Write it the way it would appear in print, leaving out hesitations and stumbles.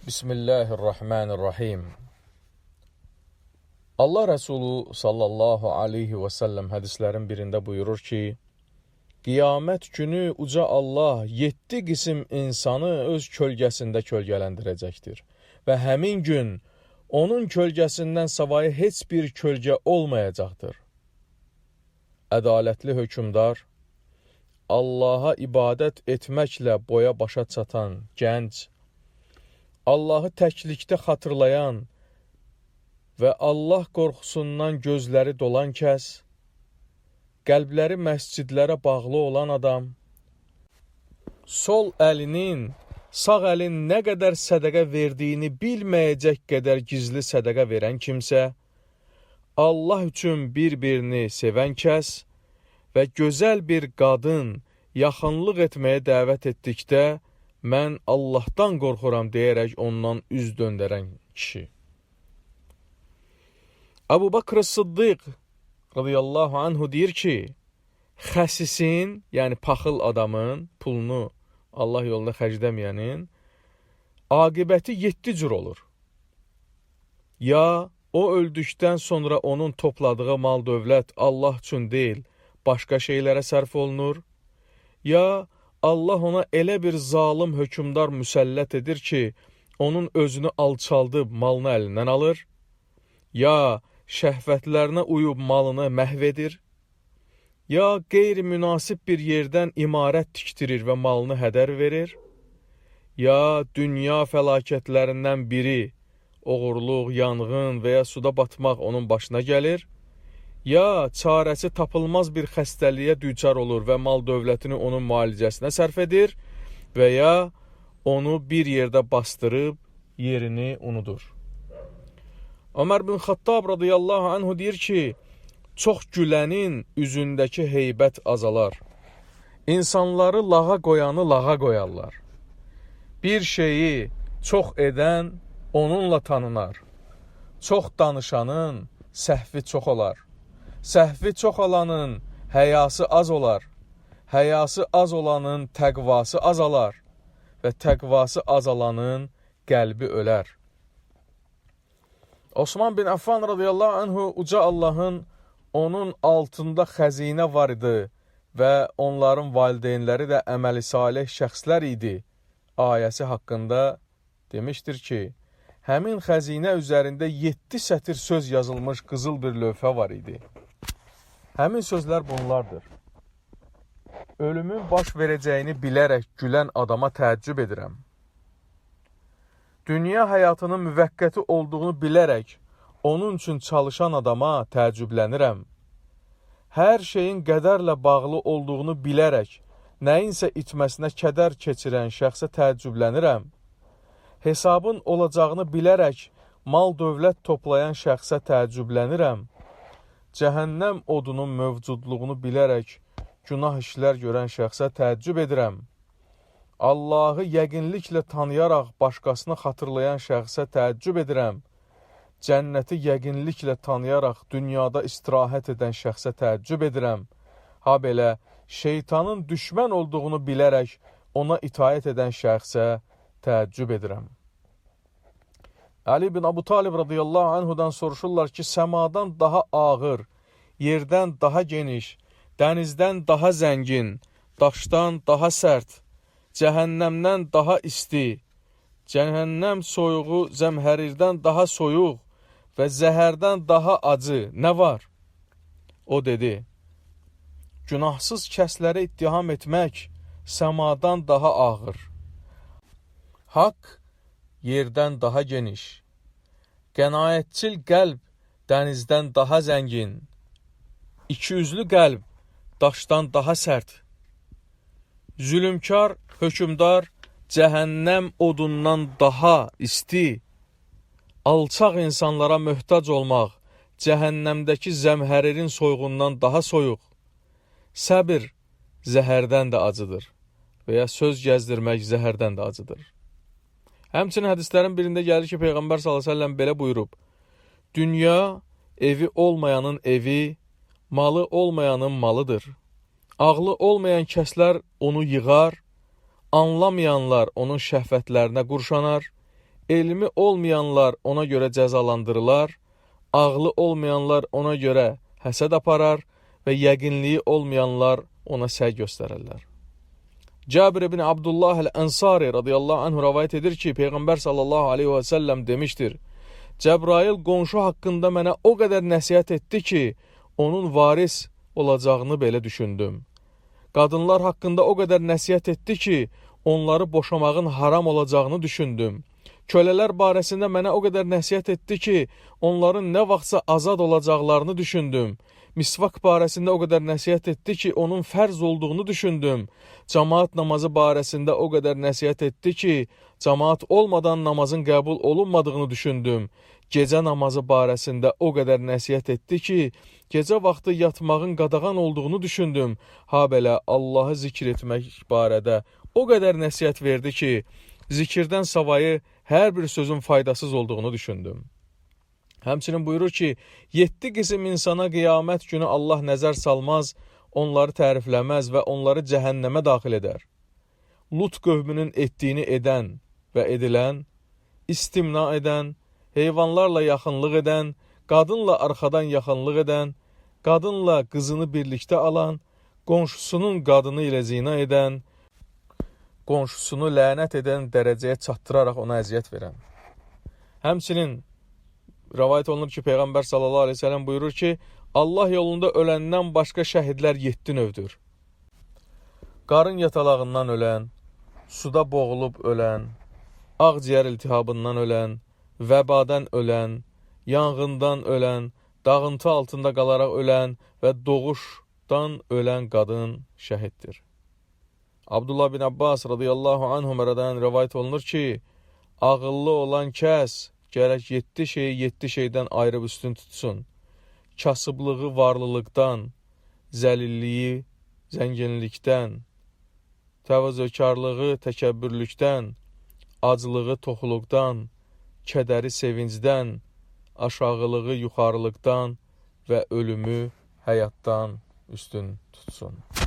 Bismillahirrahmanirrahim. Allah Rəsulu sallallahu aleyhi və səlləm hədislərin birində buyurur ki, qiyamət günü uca Allah 7 qism insanı öz kölgəsində kölgələndirəcəkdir və həmin gün onun kölgəsindən savayı heç bir kölgə olmayacaqdır. Ədalətli hökmdar, Allaha ibadət etməklə boya başa çatan gənc, Allahı təklikdə xatırlayan və Allah qorxusundan gözləri dolan kəs, qəlbləri məscidlərə bağlı olan adam, sol əlinin sağ əlin nə qədər sədəqə verdiyini bilməyəcək qədər gizli sədəqə verən kimsə, Allah üçün bir-birini sevən kəs və gözəl bir qadın yaxınlıq etməyə dəvət etdikdə, mən Allahdan qorxuram deyərək ondan üz döndərən kişi. Əbu Bakr Sıddiq radiyallahu anhu deyir ki, xəsisin, yəni paxıl adamın, pulunu Allah yolunda xərcləməyənin aqibəti 7 cür olur. Ya o öldükdən sonra onun topladığı mal dövlət Allah üçün deyil, başqa şeylərə sərf olunur, ya Allah ona elə bir zalım hökmdar müsəllət edir ki, onun özünü alçaldıb malını əlindən alır, ya şəhvətlərinə uyub malını məhv edir, ya qeyri-münasib bir yerdən imarət tikdirir və malını hədər verir, ya dünya fəlakətlərindən biri, oğurluq, yanğın və ya suda batmaq onun başına gəlir, ya çarəsi tapılmaz bir xəstəliyə düçar olur və mal dövlətini onun müalicəsinə sərf edir və ya onu bir yerdə bastırıb yerini unudur. Ömər bin Xattab radıyallahu anhu deyir ki, çox gülənin üzündəki heybət azalar. İnsanları lağa qoyanı lağa qoyarlar. Bir şeyi çox edən onunla tanınar. Çox danışanın səhvi çox olar. Səhvi çox olanın həyası az olar. Həyası az olanın təqvası azalar və təqvası azalanın qəlbi ölər. Osman bin Affan radıyallahu anhu uca Allahın onun altında xəzinə var idi və onların valideynləri də əməli salih şəxslər idi ayəsi haqqında demişdir ki, həmin xəzinə üzərində 7 sətir söz yazılmış qızıl bir lövhə var idi. Həmin sözlər bunlardır. Ölümün baş verəcəyini bilərək gülən adama təəccüb edirəm. Dünya həyatının müvəqqəti olduğunu bilərək onun üçün çalışan adama təəccüblənirəm. Hər şeyin qədərlə bağlı olduğunu bilərək nəyinsə itməsinə kədər keçirən şəxsə təəccüblənirəm. Hesabın olacağını bilərək mal dövlət toplayan şəxsə təəccüblənirəm. Cəhənnəm odunun mövcudluğunu bilərək günah işlər görən şəxsə təəccüb edirəm. Allahı yəqinliklə tanıyaraq başqasını xatırlayan şəxsə təəccüb edirəm. Cənnəti yəqinliklə tanıyaraq dünyada istirahət edən şəxsə təəccüb edirəm. Ha belə, şeytanın düşmən olduğunu bilərək ona itaət edən şəxsə təəccüb edirəm. Ali bin Abu Talib radıyallahu anhudan soruşurlar ki, səmadan daha ağır, yerdən daha geniş, dənizdən daha zəngin, daşdan daha sərt, cəhənnəmdən daha isti, cəhənnəm soyuğu zəmhərirdən daha soyuq və zəhərdən daha acı nə var? O dedi, günahsız kəslərə ittiham etmək səmadan daha ağır. Haqq yerdən daha geniş, qənaətçil qəlb dənizdən daha zəngin, ikiyüzlü qəlb daşdan daha sərt, zülmkar hökmdar cəhənnəm odundan daha isti, alçaq insanlara möhtac olmaq cəhənnəmdəki zəmhəririn soyuğundan daha soyuq, səbir zəhərdən də acıdır və ya söz gəzdirmək zəhərdən də acıdır. Həmçinin hədislərin birində gəlir ki, Peyğəmbər sallallahu əleyhi və səlləm belə buyurub: Dünya evi olmayanın evi, malı olmayanın malıdır. Ağlı olmayan kəslər onu yığar, anlamayanlar onun şəhvətlərinə qurşanar, Elmi olmayanlar ona görə cəzalandırılar, ağlı olmayanlar ona görə həsəd aparar və yəqinliyi olmayanlar ona səy göstərərlər. Cabir ibn Abdullah el-Ensari radıyallahu anh rəvayət edir ki, Peyğəmbər sallallahu aleyhi və səlləm demişdir: Cəbrail qonşu haqqında mənə o qədər nəsihət etdi ki, onun varis olacağını belə düşündüm. Qadınlar haqqında o qədər nəsihət etdi ki, onları boşamağın haram olacağını düşündüm. Kölələr barəsində mənə o qədər nəsihət etdi ki, onların nə vaxtsa azad olacaqlarını düşündüm. Misvak barəsində o qədər nəsihət etdi ki, onun fərz olduğunu düşündüm. Camaat namazı barəsində o qədər nəsihət etdi ki, camaat olmadan namazın qəbul olunmadığını düşündüm. Gecə namazı barəsində o qədər nəsihət etdi ki, gecə vaxtı yatmağın qadağan olduğunu düşündüm. Habelə Allahı zikr etmək barədə o qədər nəsihət verdi ki, zikirdən savayı hər bir sözün faydasız olduğunu düşündüm. Həmçinin buyurur ki, 7 qism insana qiyamət günü Allah nəzər salmaz, onları tərifləməz və onları cəhənnəmə daxil edər. Lut qövmünün etdiyini edən və edilən, istimna edən, heyvanlarla yaxınlıq edən, qadınla arxadan yaxınlıq edən, qadınla qızını birlikdə alan, qonşusunun qadını ilə zina edən, qonşusunu lənət edən dərəcəyə çatdıraraq ona əziyyət verən. Həmçinin rəvayət olunur ki, Peyğəmbər sallallahu əleyhi və səlləm buyurur ki, Allah yolunda öləndən başqa şəhidlər 7 növdür. Qarın yatalağından ölən, suda boğulub ölən, ağciyər iltihabından ölən, vəbadan ölən, yanğından ölən, dağıntı altında qalaraq ölən və doğuşdan ölən qadın şəhiddir. Abdullah bin Abbas radıyallahu anhumeradan rəvayət olunur ki, ağıllı olan kəs gərək 7 şeyi 7 şeydən ayırıb üstün tutsun. Kasıblığı varlılıqdan, zəlilliyi zənginlikdən, təvazökarlığı təkəbbürlükdən, aclığı toxluqdan, kədəri sevincdən, aşağılığı yuxarılıqdan və ölümü həyatdan üstün tutsun.